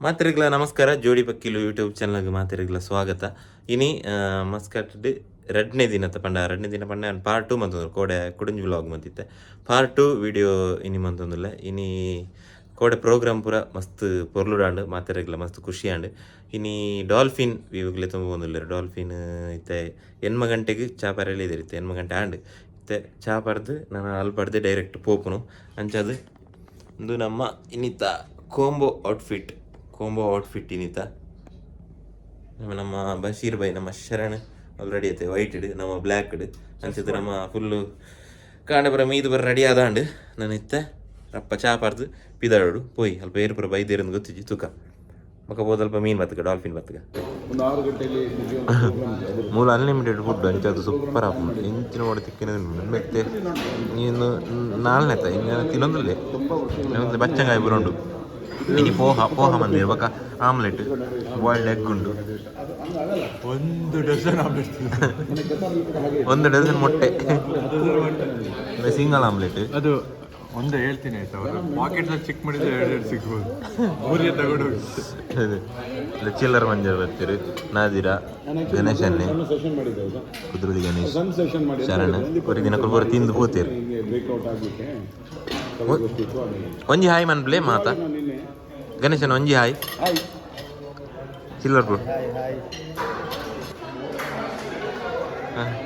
ಮಾತೆರೆಗ್ಲ ನಮಸ್ಕಾರ. ಜೋಡಿ ಪಕ್ಕಿಲು ಯೂಟ್ಯೂಬ್ ಚಾನಲ್ಗೆ ಮಾತೆರೆಗ್ಲ ಸ್ವಾಗತ. ಇನಿ ಮಸ್ಕಟ್ ರಡ್ನೇ ದಿನತ ಪಂಡ, ರಡ್ನೇ ದಿನ ಪಂಡ ಪಾರ್ಟ್ 2 ಮಂತೊಂದು ಕೋಡೆ ಕುಡಂಜಿ ವ್ಲಾಗ್ ಮಂತಿತ್ತೆ. ಪಾರ್ಟ್ 2 ವಿಡಿಯೋ ಇನಿ ಮಂತೊಂದುಲ್ಲ. ಇನಿ ಕೋಡೆ ಪ್ರೋಗ್ರಾಮ್ ಪೂರ ಮಸ್ತ್ ಪೊರ್ಲುಡಾಂಡ್, ಮಾತೆರೆಗ್ಲ ಮಸ್ತ್ ಖುಷಿ ಆಂಡ್. ಇನಿ ಡಾಲ್ಫಿನ್ ವ್ಯೂಗ್ಲೆ ತುಂಬ ಡಾಲ್ಫಿನ್ ಇತ್ತೆ 8 ಗಂಟೆಗೆ ಚಾ ಪರೆಲೆ ಇತ್ತೆ 8 ಗಂಟೆ ಆಂಡ್. ಇತ್ತೆ ಚಾ ಪರ್ದು ನಾನು ಅಲ್ಪ ಡೈರೆಕ್ಟ್ ಪೋಪುನು. ಅಂಚಾದ್ ಒಂದು ನಮ್ಮ ಇನ್ನಿತ ಕೋಂಬೋ ಔಟ್ಫಿಟ್, ಕೋಂಬೋ ಔಟ್ಫಿಟ್ ಇನ್ನಿತ ನಮ್ಮ ನಮ್ಮ ಬಶೀರ್ ಬೈ, ನಮ್ಮ ಶರಣ್ ಆಲ್ರೆಡಿ ಐತೆ ವೈಟ್ ಇಡ್, ನಮ್ಮ ಬ್ಲ್ಯಾಕ್ ಇಡ್ ಅಂಚದ ನಮ್ಮ ಫುಲ್ಲು ಕಾಂಡೆ ಬರ ಮೀದು ಬರ ರೆಡಿ ಆದಾಂಡ್. ನಾನು ಇತ್ತೆ ರಪ್ಪ ಚಾ ಪರ್ದು ಪಿದಾಡು ಪೋಯ್ ಅಲ್ಪ ಏರು ಪುರ ಬೈದೇರಂದು ಗೊತ್ತಿಜ್ಜಿ ತುಕ ಬೊಕ ಪೋದಲ್ಪ ಮೀನು ಬತ್ತಗ, ಡಾಲ್ಫಿನ್ ಬತ್ತಗ. ಒಂದು 6 ಗಂಟೆಯಲ್ಲಿ ಮುಗಿಯುವಂಥ ಪ್ರೋಗ್ರಾಮ್ ಇದೆ ಅದು. ಮೂಲ ಅನ್ಲಿಮಿಟೆಡ್ ಫುಡ್ ಅಂಚ ಅದು ಸೂಪರ್ ಆಪುಂಡು. ಎಂಚಿನ ಓಡ ತಿಕ್ಕಿನ ಮೆತ್ತೆ ನೀನು ನಾಲ್ನೆತ್ತ ಇನ್ನು ತಿನ್ನೊಂದಿಲ್ಲ. ತುಂಬ ವರ್ಷಗಳ ಬಚ್ಚಂಗಾಯಿ ಪೂರ ಉಂಡು. ಇನಿ ಪೋಹ ಪೋಹ ಮಂದಿರ, ಬೊಕ ಆಮ್ಲೆಟ್, ಬಾಯ್ಲ್ಡ್ ಎಗ್ ಉಂಡು. ಅದು ಹಂಗೆ ಆಗಲ್ಲ. ಒಂದು ಡಜನ್ ಆಮ್ಲೆಟ್. ಮೊನ್ನೆ ಕತಾರಲ್ಲಿ ಕೂಡ ಹಾಗೆ. ಒಂದು ಡಜನ್ ಮೊಟ್ಟೆ, ಸಿಂಗಲ್ ಆಮ್ಲೆಟ್. ಅದು ಒಂದೇ ಹೇಳ್ತೀನಿ ಆಯ್ತಾ, ಅವರು ಪಾಕೆಟ್ ಚೆಕ್ ಮಾಡಿದ್ರೆ ಎರಡು ಎರಡು ಸಿಗ್ಬೋದು, ಮೂರೇ ತಗೊಂಡು ಹೋಗಿ. ಚಿಲ್ಲರ್ ಮಂಜರ್ ಬರ್ತೀರಿ, ನಾದಿರಾ, ಗಣೇಶನ್ನೇ. ಸಣ್ಣ ಸೆಷನ್ ಮಾಡಿದ್ದೆ ಹೌದಾ? ಕುದ್ರೋಳಿ ಗಣೇಶ್. ಸಣ್ಣ ಸೆಷನ್ ಮಾಡಿ. ಶರಣ ಒರಿ ದಿನ ಪೂರ ತಿಂದು ಪೋತೀರಿ. ಹೀಗೆ ಬ್ರೇಕ್ಔಟ್ ಆಗಲಿಕ್ಕೆ ಕಲಿಗೋಷ್ಠಿ ಇತ್ತು ಆಮೇಲೆ. ಒಂಜಿ ಹಾಯ್ ಮನ್ಪ್ಲೆ ಮಾತ. ನಾನು ನಿನ್ನೆ ಗಣೇಶನ ಒಂಜಿ ಹಾಯ್. ಹಾಯ್. ಚಿಲ್ಲರ್ ಬ್ರೋ. ಹಾಯ್.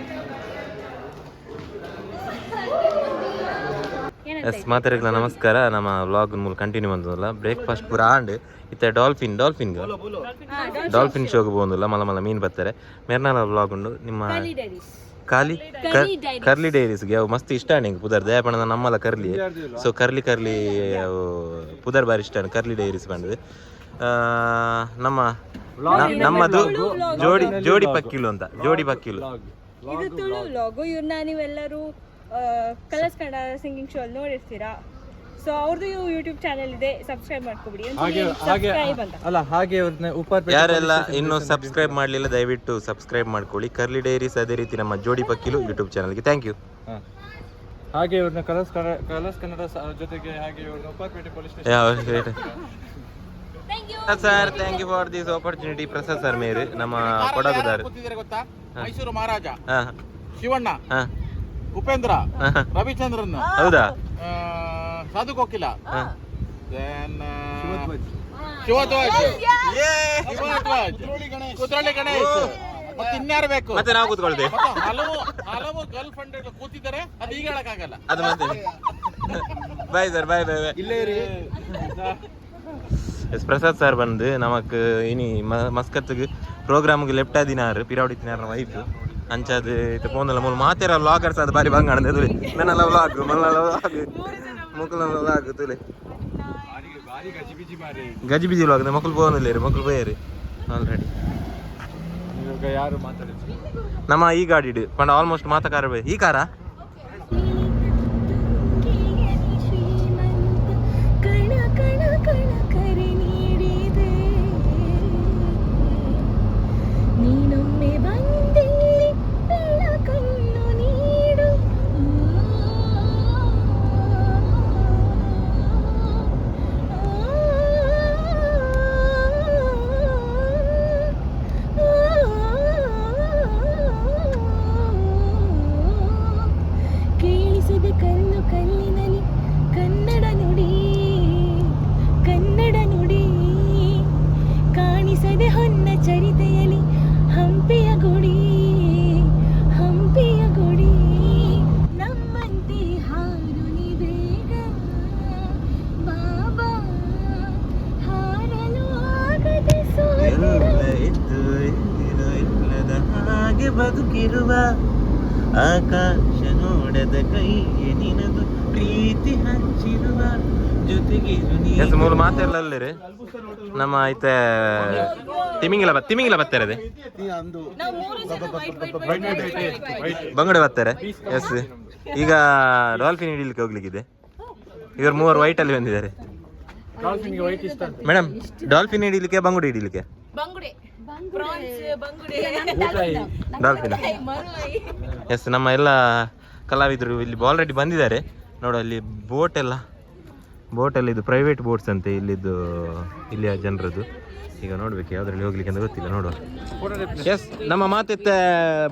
ಎಸ್, ಮಾತಾಡಿಗಳ ನಮಸ್ಕಾರ. ನಮ್ಮ ವ್ಲಾಗ್ ಮೂಲಕ ಕಂಟಿನ್ಯೂ ಬಂದಲ್ಲ. ಬ್ರೇಕ್ಫಾಸ್ಟ್ ಪೂರ ಆಂಡ್ ಇತ್ತೆ ಡಾಲ್ಫಿನ್ ಡಾಲ್ಫಿನ್ ಡಾಲ್ಫಿನ್ ಶೋಗೆ ಪೋಂದಿಲ್ಲ. ಮಲ್ಲ ಮಲ್ಲ ಮೀನು ಬರ್ತಾರೆ. ಮೆರ್ನಾಲ ವ್ಲಾಗ್ ಉಂಡು. ನಿಮ್ಮ ಖಾಲಿ ಕರ್ಲಿ ಡೈರೀಸ್ಗೆ ಅವು ಮಸ್ತ್ ಇಷ್ಟ ನಿಂಗೆ ಪುದರ್ ದಯಪಣದ ನಮ್ಮಲ್ಲ ಕರ್ಲಿ. ಸೊ ಕರ್ಲಿ ಕರ್ಲಿ ಅವು ಪುದರ್ ಬಾರಿ ಇಷ್ಟ. ಕರ್ಲಿ ಡೈರೀಸ್ ಬಂದது. ನಮ್ಮ ನಮ್ಮದು ಜೋಡಿ ಜೋಡಿ ಪಕ್ಕಿಲು ಅಂತ, ಜೋಡಿ ಪಕ್ಕಿಲು. ಇದು ತುಳು ವ್ಲಾಗು. ಇವ್ರನ್ನ ನೀವೆಲ್ಲರೂ ಕಲರ್ಸ್ ಕನ್ನಡ ಸಿಂಗಿಂಗ್ ಶೋ ಅಲ್ಲಿ ನೋಡಿರ್ತೀರಾ. ಸೊ ಅವ್ರದ್ದು ಯೂಟ್ಯೂಬ್ ಚಾನೆಲ್ ಇದೆ, ಸಬ್ಸ್ಕ್ರೈಬ್ ಮಾಡ್ಕೊಬಿಡಿ. ಹಾಗೆ ಹಾಗೆ ಸಬ್ಸ್ಕ್ರೈಬ್ ಅಂತ. ಅಲ್ಲ, ಹಾಗೆ ಅವ್ರನ್ನ ಉಪ್ಪಾರ್ ಯಾರೆಲ್ಲ ಇನ್ನೂ ಸಬ್ಸ್ಕ್ರೈಬ್ ಮಾಡಲಿಲ್ಲ, ದಯವಿಟ್ಟು ಸಬ್ಸ್ಕ್ರೈಬ್ ಮಾಡ್ಕೊಳ್ಳಿ ಕರ್ಲಿ ಡೈರೀಸ್, ಅದೇ ರೀತಿ ನಮ್ಮ ಜೋಡಿ ಪಕ್ಕಿಲು ಯೂಟ್ಯೂಬ್ ಚಾನಲ್ಗೆ. Thank you. ಹಾಗೆ ಇವ್ರನ್ನ ಕಲರ್ಸ್ ಕನ್ನಡ, ಕಲರ್ಸ್ ಕನ್ನಡ ಜೊತೆಗೆ ಹಾಗೆ ಇವ್ರನ್ನ Upparpet police station. Sir, thank you for this opportunity. Prasad sir ಮೇರು ನಮ್ಮ ಕೊಡಗುದಾರ್. ಕೂತಿದ್ದಾರೆ ಗೊತ್ತಾ? ಮೈಸೂರು ಮಹಾರಾಜ, ಶಿವಣ್ಣ, ಉಪೇಂದ್ರ, ರವಿಚಂದ್ರನ್, ಹೌದಾ? Sadhu Kokila, Then, Shivadhwaj, Shivadhwaj, Kudroli Ganesh, ಮತ್ತೆ ಇನ್ಯಾರು ಬೇಕು? ಮತ್ತೆ ನಾವು ಕೂತ್ಕೊಳ್ತೇವೆ. ಮತ್ತೆ ಹಲವು ಹಲವು ಗರ್ಲ್ ಫ್ರೆಂಡ್ ಕೂತಿದ್ದಾರೆ, ಅದು ಈಗ ಹೇಳಕ್ಕಾಗಲ್ಲ. ಅದು ಮತ್ತೆ. Bye sir, bye bye bye. ಇಲ್ಲೇ ಇರಿ. ಎಸ್, ಪ್ರಸಾದ್ ಸರ್ ಬಂದು ನಮಕ್ ಇನಿ ಮಸ್ಕತ್ಗೆ ಪ್ರೋಗ್ರಾಮ್ಗೆ ಲೆಫ್ಟ್ ಆದಿನಾರು ಪಿರಾವಡಿತಿನಾರ ವೈಫ್ ಅಂಚಾದ ಇತ್ತೆ ಪೋಂದಲ್ಲ. ಮೂಲು ಮಾತೇರ ವ್ಲಾಗರ್ಸ್ ಅದು ಬಾರಿ ಬಂಗ ತುಲೆ. ನನ್ನೆಲ್ಲ ವ್ಲಾಗ್, ಮಲ್ಲ ವ್ಲಾಗ್, ಮುಕ್ಕಲ ವ್ಲಾಗ್ ತುಲೆ. ಭಾರಿ ಗಜಿಬಿಜಿ ಮಾರಿ. ಗಜಿ ಬಿಜಿ ವ್ಲಾಗ್. ಮಕ್ಕಳು ಪೋಂದಿಲ್ಲ, ಮಕ್ಕಳು ಪೋಯರು ಆಲ್ರೆಡಿ. ಇವಾಗ ಯಾರು ಮಾತಾಡಿದ್ರು? ನಮ್ಮ ಈ ಗಾಡಿ ಪಂಡ ಆಲ್ಮೋಸ್ಟ್ ಮಾತ ಕಾರ ಈ ಕಾರ. ಶ್ರೀಮಂತ ಕಣ ಕಣ ಕಣ ಕರೆ ನೀಡಿದೆ, ನೀನೊಮ್ಮೆ ಬಂದಿಲ್ಲಿ ಬೆಳಕನ್ನು ನೀಡು. ಕೇಳಿಸಿದೆ ಕಲ್ಲು ಕಲ್ಲಿನಲ್ಲಿ ಕನ್ನಡ ನುಡಿ, ಕನ್ನಡ ನುಡಿ. ಕಾಣಿಸದೆ ಹೊನ್ನ ಚರಿತೆಯಲ್ಲಿ ಹಂಪಿಯ ಗುಡಿ, ಹಂಪಿಯ ಗುಡಿ. ನಮ್ಮಂತೆ ಹಾರು ನೀ ಬೇಗ ಬಾಬಾ, ಹಾರಲು ಆಗದೆ ಎಲ್ಲ ಸೋತಿರ ಇದ್ದು ಏನು ಇಲ್ಲದ ಹಾಗೆ ಬದುಕಿರುವ, ಆಕಾಶ ನೋಡದ ಕೈಗೆ ನಿನದು ಪ್ರೀತಿ ಹಂಚಿರುವ, ಜೊತೆಗೆ ಮೂರು ಮಾತೆಲ್ಲ ಅಲ್ಲರಿ. ನಮ್ಮ ಐತೆ ತಿಮಿಂಗಿಲ ತಿಮಿಂಗಿಲ ಬರ್ತಾರೆ. ನಾವು ಮೂರು ಜನ ವೈಟ್ ವೈಟ್ ವೈಟ್ ವೈಟ್. ಬಂಗಡೆ ಬರ್ತಾರೆ. ಎಸ್, ಈಗ ಡಾಲ್ಫಿನ್ ಹಿಡಿಲಿಕ್ಕೆ ಹೋಗ್ಲಿಕ್ಕಿದೆ. ಇವರು ಮೂವರು ವೈಟ್ ಅಲ್ಲಿ ಬಂದಿದ್ದಾರೆ. ಡಾಲ್ಫಿನ್ಗೆ ವೈಟ್ ಇಷ್ಟ ಅಂತ. ಮೇಡಮ್, ಡಾಲ್ಫಿನ್ ಹಿಡಿಲಿಕ್ಕೆ, ಬಂಗುಡೆ ಹಿಡಿಲಿಕ್ಕೆ? ಬಂಗುಡೆ, ಪ್ರಾನ್ಸ್, ಬಂಗುಡೆ. ಡಾಲ್ಫಿನ್. ಮರುವೈ. ಎಸ್, ನಮ್ಮ ಎಲ್ಲ ಕಲಾವಿದರು ಇಲ್ಲಿ ಆಲ್ರೆಡಿ ಬಂದಿದ್ದಾರೆ. ನೋಡು, ಅಲ್ಲಿ ಬೋಟ್ ಎಲ್ಲ ಬೋಟಲ್ಲಿ ಇದು ಪ್ರೈವೇಟ್ ಬೋಟ್ಸ್ ಅಂತೆ ಇಲ್ಲಿದ್ದು, ಇಲ್ಲಿಯ ಜನರದ್ದು. ಈಗ ನೋಡ್ಬೇಕು ಯಾವುದ್ರಲ್ಲಿ ಹೋಗ್ಲಿಕ್ಕೆ ಅಂತ ಗೊತ್ತಿಲ್ಲ, ನೋಡುವ. ಎಸ್, ನಮ್ಮ ಮಾತಿತ್ತ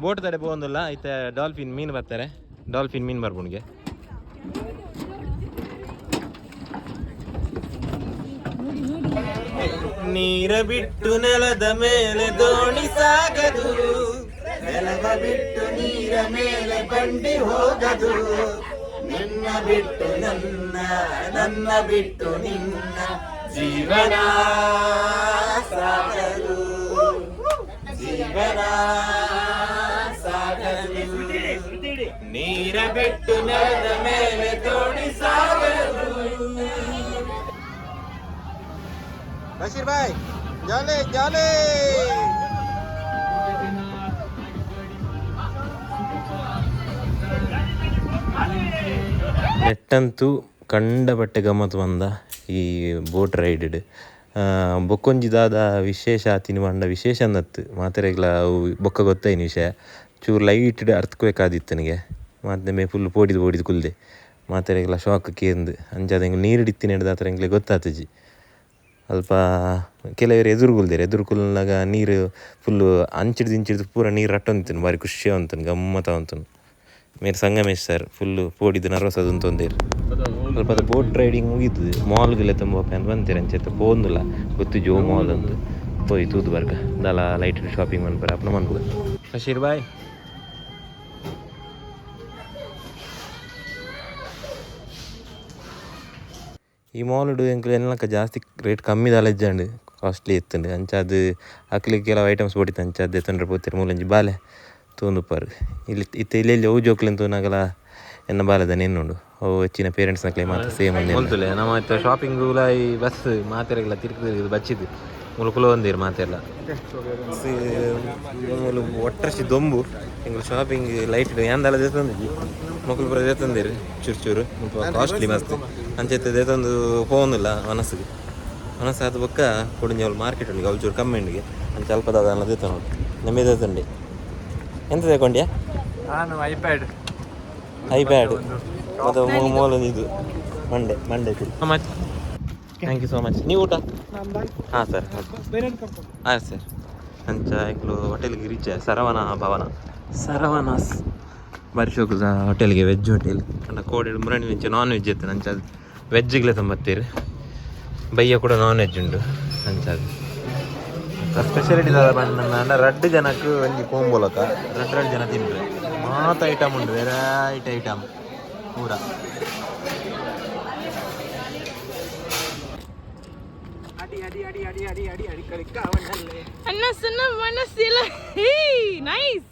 ಬೋಟ್ ತಡೆ ಪೋಂದಿಲ್ಲ. ಇತ್ತ ಡಾಲ್ಫಿನ್ ಮೀನು ಬರ್ತಾರೆ, ಡಾಲ್ಫಿನ್ ಮೀನು ಬರ್ಬೋಣಿಗೆ. ನೀರ ಬಿಟ್ಟು ನೆಲದ ಮೇಲೆ ದೋಣಿ ಸಾಗದು, ನೆಲವ ಬಿಟ್ಟು ನೀರ ಮೇಲೆ ಬಂಡಿ ಹೋಗದು, ನಿನ್ನ ಬಿಟ್ಟು ನನ್ನ, ನನ್ನ ಬಿಟ್ಟು ನಿನ್ನ ಜೀವನ ಸಾಗದು, ಜೀವನ ಸಾಗದು, ನೀರ ಬಿಟ್ಟು ನೆಲದ ಮೇಲೆ ದೋಣಿ ಸಾಗದು. ಬಶೀರ್ ಭಾಯ್, ಜಾಲೆ ಜಾಲೆ. ನೆಟ್ಟಂತೂ ಕಂಡಪಟ್ಟೆ ಗಮ್ಮತ್ತು ಬಂದ ಈ ಬೋಟ್ ರೈಡ್. ಬೊಕ್ಕೊಂಜಿ ದಾದ ವಿಶೇಷ ಆತಿನ ಪಂಡ ವಿಶೇಷ ಅನ್ನತ್ತು ಮಾತೆರೆಗ್ಲ ಅವು ಬೊಕ್ಕ ಗೊತ್ತಾಯಿನ ವಿಷಯ. ಚೂರು ಲೈಟ್ ಅರ್ಥಕ್ಬೇಕಾದಿತ್ತು ನನಗೆ. ಮಾತೆ ಮೇ ಫುಲ್ ಪೋಡಿದು ಪೋಡಿದು ಕುಲ್ದೆ ಮಾತೆರೆಗ್ಲ ಶಾಕ್ ಕೇಂದು ಅಂಚಾದ ಎಂಕ್ ನೀರು ಇತ್ತಿನ ಹಿಡ್ದಾತ್ರ ಎಂಕ್ಲೆ ಗೊತ್ತಾತಜಿ. ಅಲ್ಪ ಕೆಲವರು ಎದುರು ಕುಲ್ದೇರು, ಎದುರು ಕುಲ್ನಾಗ ನೀರು ಫುಲ್ಲು ಅಂಚಿಡ್ದು ಇಂಚಿಡ್ದು ಪೂರ ನೀರು ರಟ್ಟೊಂತಿನು, ಭಾರಿ ಖುಷಿ ಅಂತನು, ಗಮ್ಮತ್ತ ಅಂತನು. ಮೇರ್ ಸಂಗಮೇಶ್ ಸರ್ ಫುಲ್ಲು ಪೋಡಿದ್ದು ನರ್ವಸ್ ಅದು ತೊಂದೇರು. ಸ್ವಲ್ಪ ಅದು ಬೋಟ್ ರೈಡಿಂಗ್ ಮುಗೀತದೆ, ಮಾಲ್ಗೆಲ್ಲ ತುಂಬ ಪ್ಯಾನ್ ಬಂತೀರ ಅಂಚೆತ್ತ ಪೋಂದುಲ್ಲ ಗೊತ್ತು ಜೋ ಮಾಲ್ ಅಂದು ಪೋಯ್ ತೂದು ಬರ್ಗ ದಲ ಲೈಟ್ ಶಾಪಿಂಗ್ ಮನ್ಪುರ ಅಪ್ನ ಮನ್ಪುಗ. ಬಶೀರ್ ಬಾಯ್, ಈ ಮಾಲ್ಡು ಎಂಕ್ಲು ಎನ್ನಕ ಜಾಸ್ತಿ ರೇಟ್ ಕಮ್ಮಿ ದಾಲ ಇಜ್ಜಾಂಡ್, ಕಾಸ್ಟ್ಲಿ ಇತ್ತುಂಡು. ಅಂಚಾದ್ ಅಕ್ಲಿಗೆ ಕೆಲವು ಐಟಮ್ಸ್ ಬೋಡಿತ್ತು, ಅಂಚಾದ್ ಎತ್ತೊಂಡ್ರೆ ಪೋತಿರ ಮೂಲಂಜಿ ಬಾಲೆ ತೂಂದುಪ್ಪಾರು. ಇಲ್ಲಿ ಇತ್ತೆ ಇಲ್ಲಿ ಇಲ್ಲಿ ಅವು ಜೋಕ್ಲೆನ್ ತೂನಾಗಲ ಎನ್ನ ಬಾಲೆದ ನೆನ್ನುಂಡು. ಅವು ಹೆಚ್ಚಿನ ಪೇರೆಂಟ್ಸ್ ನಕ್ಲೆ ಮಾತ ಸೇಮ್ ಅಂದೆ. ನಮ್ಮ ಇತ್ತ ಶಾಪಿಂಗ್ ಈ ಬಸ್ ಮಾತೆರೆಗ್ಲ ತಿರುಗಿ ತಿರುಗಿ ಬಚ್ಚಿದ್ದು ಮೂಲು ಕುಲ ಒಂದಿರು ಮಾತೆಲ್ಲ ಮೂಲು ಒಟ್ಟರಸಿ ದೊಂಬು. ಎಂಗ್ಲು ಶಾಪಿಂಗ್ ಲೈಟ್ ಯಾಂದಲ ದೇತಂದಿಜಿ ಮೊಕುಲು ಪೂರ ದೇತಂದಿರು ಚೂರು ಚೂರು ಮುಲ್ಪ ಕಾಸ್ಟ್ಲಿ ಮಸ್ತ್ ಅಂಚೆತ್ತೆ ದೇತಂದು ಪೋವೊಂದಿಲ್ಲ ಮನಸ್ಸಿಗೆ ಮನಸ್ಸು ಆದ ಬೊಕ್ಕ ಕೊಡಿಂಜಿ ಅವ್ಲು ಮಾರ್ಕೆಟ್ ಉಂಡಿಗೆ ಅವ್ಲು ಚೂರು ಕಮ್ಮಿ ಉಂಡಿಗೆ ಅಂಚ ಅಲ್ಪ ದಾದ ದೇತ ನೋಡಿ ನಮ್ಮೆ ದೇತಂಡಿ. ಎಂತ ತಗೊಂಡ್ಯಾ? ನಾನು ಐಪ್ಯಾಡ್. ಐಪ್ಯಾಡ್ ಮತ್ತು ಮೋಲೊಂದು ಇದು ಮಂಡೆ ಮಂಡೆ. Much thank you so much. ನೀವು ಊಟ? ಹಾಂ ಸರ್, ಹಾಂ ಸರ್. ಅಂಚ ಎಂಕ್ಲು ಹೋಟೆಲ್ಗೆ ರೀಚ್, ಸರವಣ ಭವನ, ಸರವಣಸ್ ಬಾರಿ ಶೋಕುದ ಹೋಟೆಲ್ಗೆ, ವೆಜ್ ಹೋಟೆಲ್. ಅಂಡ ಕೋಡೆ ಮುರಣಿ ಮುಂಚೆ ನಾನ್ ವೆಜ್ ಇತ್ತು, ಅಂಚ ವೆಜ್ಗ್ಲೆ ತಂಬತ್ತೀರಿ. ಬಯ್ಯ ಕೂಡ ನಾನ್ ವೆಜ್ ಉಂಡು. ಅಂಚ ಸ್ಪೆಷಾಲಿಟಿ ದಾದ ಪಂಡ ರಡ್ಡು ಜನಕ್ಕೆ ಒಂಜಿ ಕೋಂಬೋಲಕ ರಡ್ಡು ರಡ್ಡು ಜನ ತಿನ್ರೆ ಮಾತ ಐಟಮ್ ಉಂಡು, ವೆರೈಟಿ ಐಟಮ್ ಪೂರ. ಅಣ್ಣ ಸುನ್ನ ಮನಸ್ಸಿಲ್ಲ. ಹೇ ನೈಸ್.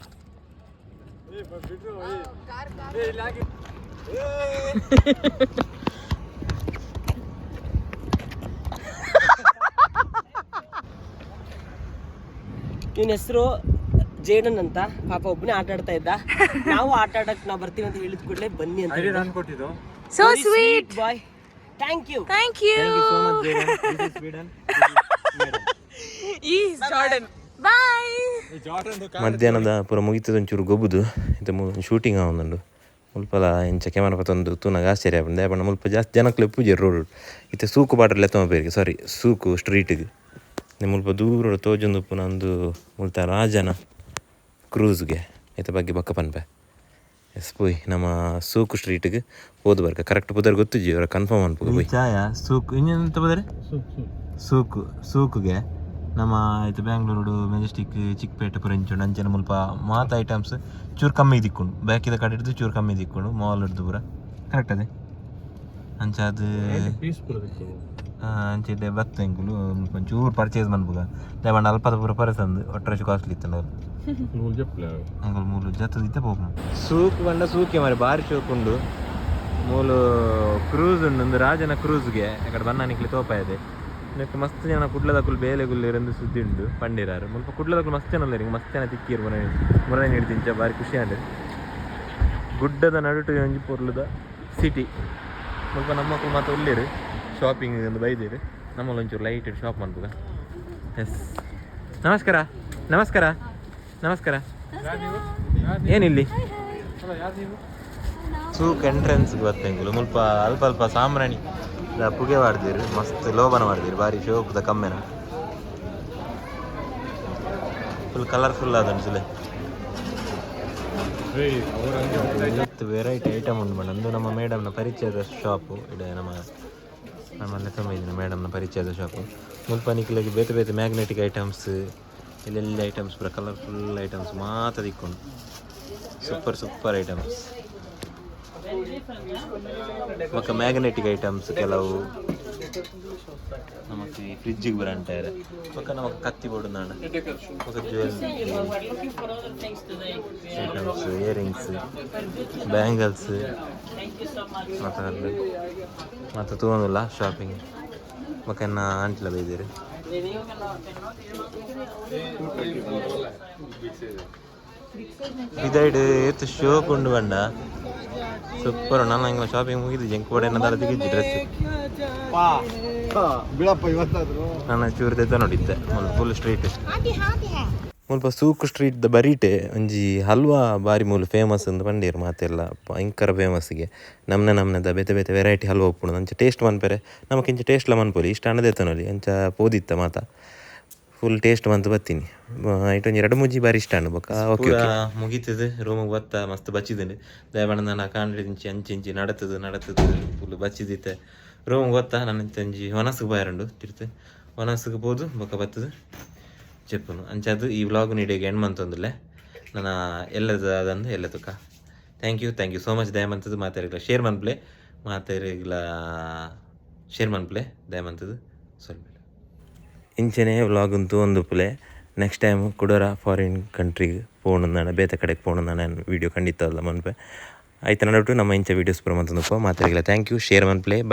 ಇವನ ಹೆಸರು ಜೇಡನ್ ಅಂತ. ಪಾಪ ಒಬ್ಬನೇ ಆಟ ಆಡ್ತಾ ಇದ್ದ. ನಾವು ಆಟ ಆಡಕ್ ನಾವು ಬರ್ತೀವಿ ಅಂತ ಹೇಳಿದ ಕೂಡಲೇ ಬನ್ನಿ ಅಂತ. ಐಡಿ ನಾನು ಕೊಟ್ಟಿದ್ದು. So sweet boy, thank you. Thank you. So much. Is Jordan, bye. ಮಧ್ಯಾಹ್ನದ ಪೂರ ಮುಗಿತದ ಒಂಚೂರು ಗೊಬ್ಬುದು ಇತ್ತೆ ಶೂಟಿಂಗ್ ಆವೊಂದುಂಡು. ಮುಲ್ಪಲ ಇಂಚ ಕ್ಯಾಮರಾ ಪತ್ತೊಂದು ತೂನಗ ಆಶ್ಚರ್ಯ ಆಪುಂಡು. ದಾಯೆ ಪಂಡ ಮುಲ್ಪ ಜಾಸ್ತಿ ಜನಕ್ಲೆ ಪೂಜೆ ರೋಡ್. ಇತ್ತೆ ಸೂಕು ಬಾರ್ಡರ್ ಲೆತ್ತೊಂಬ ಪೇರಿಗೆ, ಸಾರಿ, ಸೂಕು ಸ್ಟ್ರೀಟಿಗೆ. ಮುಲ್ಪ ದೂರ ತೋಜೊಂದು ಉಪ್ಪುನ ಒಂದು ಮುಲ್ತ ರಾಜನ ಕ್ರೂಸ್ಗೆ ಐತ ಬಗ್ಗೆ ಬೊಕ್ಕ ಪನ್ಪೆ. ಎಸ್, ಪೋಯ್ ನಮ್ಮ ಸೂಕು ಸ್ಟ್ರೀಟ್ಗೆ ಪೋದು ಬರ್ಕ. ಕರೆಕ್ಟ್ ಪುದರ್ ಗೊತ್ತಿಜ್ಜಿ, ಅವರ ಕನ್ಫರ್ಮ್ ಅನ್ಪುಗ ಪೋಯ್. ಚಾಯ ಸೂಕು ಇನ್ನೆಂತ ಪುದರ್ ಸೂಕು ಸೂಕುಗೆ. ನಮ್ಮ ಇದು ಬ್ಯಾಂಗ್ಳೂರು ಮೆಜೆಸ್ಟಿಕ್ ಚಿಕ್ಕಪೇಟೆ ಪೂರ ಇಂಚುಂಡು. ಅಂಚನೆ ಮುಲ್ಪ ಮಾತ ಐಟಮ್ಸ್ ಚೂರು ಕಮ್ಮಿ ದಿಕ್ಕುಂಡು, ಬ್ಯಾಕಿದ ಕಡೆ ಹಿಡ್ದು ಚೂರು ಕಮ್ಮಿ ದಿಕ್ಕುಂಡು, ಮಾಲ್ ಹಿಡ್ದು ಪೂರ ಕರೆಕ್ಟ್ ಅದೇ. ಅಂಚ ಅದು ಅಂಚ ಇಲ್ಲೇ ಬತ್ತ ಎಂಕುಲು ಮುಲ್ಪ ಒಂಚೂರು ಪರ್ಚೇಸ್ ಮನ್ಪುಗ. ದಾಯೆ ಅಲ್ಪದ ಪೂರ ಪರಸಂದು ಒಟ್ಟರಶು ಕಾಸ್ಟ್ಲಿ ಇತ್ತು. ಅಂಕಲ್ ಮೂಲು ಜತ್ತದಿತ್ತೆ ಪೋಪು. ಸೂಕ್ ಪಂಡ ಸೂಕೆ ಮಾರೆ, ಬಾರಿ ಶೋಕ್ ಉಂಡು. ಮೂಲು ಕ್ರೂಸ್ ಉಂಡು ಒಂದು ರಾಜನ ಕ್ರೂಸ್ಗೆ. ಅಕಡೆ ಬನ್ನ ನಿಕ್ಲೆ ತೋಪ ಇದೆ. ನೆಕ್ ಮಸ್ತ್ ಜನ ಕುಡ್ಲದಕುಲು ಬೇಲೆ ಗುಲ್ಲೇರಂದು ಸುದ್ದಿ ಉಂಡು ಪಂಡಿರಾರು. ಮುಲ್ಪ ಕುಡ್ಲದಕುಲು ಮಸ್ತ್ ಜನ ಉಲ್ಲೆರ್, ಮಸ್ತ್ ಜನ ತಿಕ್ಕಿರು ಮುರ ಮುರ ಹಿಡ್ದಿಂಚ ಬಾರಿ ಖುಷಿ ಆಂಡ್. ಗುಡ್ಡದ ನಡುಟು ಒಂಜಿ ಪೊರ್ಲುದ ಸಿಟಿ. ಮುಲ್ಪ ನಮ್ಮಕ್ಕಳು ಮಾತ ಉಲ್ಲೇರು, ಶಾಪಿಂಗ್ ಒಂದು ಬೈದೇರು. ನಮ್ಮಲ್ಲಿ ಒಂಚೂರು ಲೈಟ್ ಶಾಪ್ ಮನ್ಪುಗ. ಎಸ್, ನಮಸ್ಕಾರ ನಮಸ್ಕಾರ ನಮಸ್ಕಾರ. ಏನಿಲ್ಲಿ ಸೂಕ್ ಎಂಟ್ರೆನ್ಸ್ ಬತ್ತೆಂಗುಲು. ಮುಲ್ಪ ಅಲ್ಪ ಅಲ್ಪ ಸಾಮ್ರಾಣಿ ಪುಗೆ ಮಾಡ್ದಿರು, ಮಸ್ತ್ ಲೋಬನ ಮಾಡ್ದಿರು, ಬಾರಿ ಶೋಕುದ ಕಮ್ಮೆನ. ಫುಲ್ ಕಲರ್ಫುಲ್ ಆದ ಅನ್ಸುಲೆ. ವೆರೈಟಿ ಐಟಮ್ ಉಂಟು ಮೇಡಮ್. ಅಂದು ನಮ್ಮ ಮೇಡಮ್ನ ಪರಿಚಯದ ಶಾಪು ಇಡ. ನಮ್ಮ ನಮ್ಮಲ್ಲೇ ತುಂಬ ಇದ್ದೀನಿ ಮೇಡಮ್ನ ಪರಿಚಯದ ಶಾಪು. ಮುಲ್ಪ ನಿಕ್ಲೆಗ್ ಬೇತೆ ಬೇತೆ ಮ್ಯಾಗ್ನೆಟಿಕ್ ಐಟಮ್ಸ್, ಇಲ್ಲೆಲ್ಲ ಐಟಮ್ಸ್ ಪೂರ ಕಲರ್ಫುಲ್ ಐಟಮ್ಸ್ ಮಾತ ತಿಕ್ಕೊಂಡು. ಸೂಪರ್ ಸೂಪರ್ ಐಟಮ್ಸ್ ಬೊಕ್ಕ ಮ್ಯಾಗ್ನೆಟಿಕ್ ಐಟಮ್ಸ್ ಕೆಲವು. ನಮಕ್ ಈ ಫ್ರಿಜ್ಜಿಗೆ ಬರಂಟಾರೆ. ಬೊಕ್ಕ ನಮಕ್ ಕತ್ತಿ ಬೋಡು ನಾಡ. ಬೊಕ್ಕ ಜ್ಯುವೆಲ್ ಐಟಮ್ಸ್, ಇಯರಿಂಗ್ಸ್, ಬ್ಯಾಂಗಲ್ಸ್ ಮತ್ತೆ ಮತ್ತೆ ತೂವೊಂದುಲ್ಲ ಶಾಪಿಂಗ್. ಬೊಕ್ಕ ಎನ್ನ ಆಂಟಿಲ ಬೈದಿರು. ಪಿದೈಡ್ ಏತ್ ಶೋಕ್ ಉಂಡು ಬಂಡ, ಸೂಪರ್. ನಾನು ಹಂಗ ಶಾಪಿಂಗ್ ಮುಗಿದು ಜಂಕ್ ಬೋರ್ಡ್ ಏನಾದ್ರು ದಿಗಿಜ್ಜಿ ಡ್ರೆಸ್. ಬಿಡಪ್ಪ ಇವತ್ತಾದ್ರು. ನಾನು ಚೂರು ತೆತ್ತ ನೋಡಿದ್ದೆ ಫುಲ್ ಸ್ಟ್ರೀಟ್. ಮುಲ್ಪ ಸೂಕ್ ಸ್ಟ್ರೀಟ್ ದ ಬರೀಟೆ ಒಂಜಿ ಹಲ್ವಾ ಬಾರಿ ಮೂಲು ಫೇಮಸ್ ಅಂದ್ ಪಂಡೇರು ಮಾತೆಲ್ಲ. ಭಯಂಕರ ಫೇಮಸ್ಗೆ. ನಮ್ನೆ ನಮ್ನೆದ ಬೇತೆ ಬೇತೆ ವೆರೈಟಿ ಹಲ್ವಾ ಉಪ್ಪುಂಡು. ಅಂಚ ಟೇಸ್ಟ್ ಮನ್ಪೆರೆ ನಮಕ್ ಇಂಚ ಟೇಸ್ಟ್ಲ ಮನ್ಪೊಲಿ. ಇಷ್ಟ ಅಣದೇತನೊಲಿ ಅಂಚ ಪೋದಿತ್ತ ಮಾತ ಫುಲ್ ಟೇಸ್ಟ್ ಮಂತ್ ಬತ್ತೀನಿ. ಐಟ್ ಒಂಜಿ ರಡ್ಡ್ ಮೂಜಿ ಬಾರಿ ಇಷ್ಟ ಆಂಡ್. ಬೊಕ್ಕ ಓಕೆ, ಮುಗೀತದೆ. ರೂಮಿಗೆ ಬತ್ತ ಮಸ್ತ್ ಬಚ್ಚಿದ್ಂಡ್. ದಯಮಾಡಿ ನಾನು ಕಾಂಡ್ರೆ ಇಂಚಿ ಅಂಚಿ ಇಂಚಿ ನಡತದು ನಡತದು ಫುಲ್ ಬಚ್ಚಿದಿತ್ತೆ. ರೂಮಿಗೆ ಬತ್ತ ನನ್ನ ಒಂಜಿ ವನಸ್ಗೆ ಬಾಯರುಂಡು ತಿರ್ತು. ವನಸ್ಗೆ ಪೋದು ಬೊಕ್ಕ ಬತ್ತದು ಚೆಪ್ಪುನು. ಅಂಚಾದು ಈ ವ್ಲಾಗ್ ನೀಡಿಗೆ ಎಂಡ್ ಮಂತೊಂದುಲ್ಲೆ. ನನ್ನ ಎಲ್ಲದ ಅದಂದು ಎಲ್ಲ ತುಕ. Thank you, thank you so much. ದಯಮಂತದ್ದು ಮಾತಾಡಿಲ್ಲ ಶೇರ್ ಮನ್ಪ್ಲೆ, ಮಾತಾಡಿಲ್ಲ ಶೇರ್ ಮನ್ಪ್ಲೆ. ದಯಮಂತದ್ದು ಸ್ವಲ್ಪ ಇಂಚೆನೆ ವ್ಲಾಗ್ ಅಂತೂ ಒಂದು ಪುಲೆ. ನೆಕ್ಸ್ಟ್ ಟೈಮ್ ಕುಡೋರ ಫಾರಿನ್ ಕಂಟ್ರಿಗೆ ಪೋಣ, ಬೇತೆ ಕಡೆಗೆ ಪೋಣ ನಾನು ವೀಡಿಯೋ ಖಂಡಿತ ಅಲ್ಲ ಮನ್ಪೆ. ಆಯ್ತು, ನಡುಟು ನಮ್ಮ ಇಂಚ ವೀಡಿಯೋಸ್ ಪೂರ ಮಂತೊಂದುಪ್ಪ. ಮಾತಾಡಿಲ್ಲ thank you, share ಮನ್ಪ್ಲೆ. ಬಾಯ್.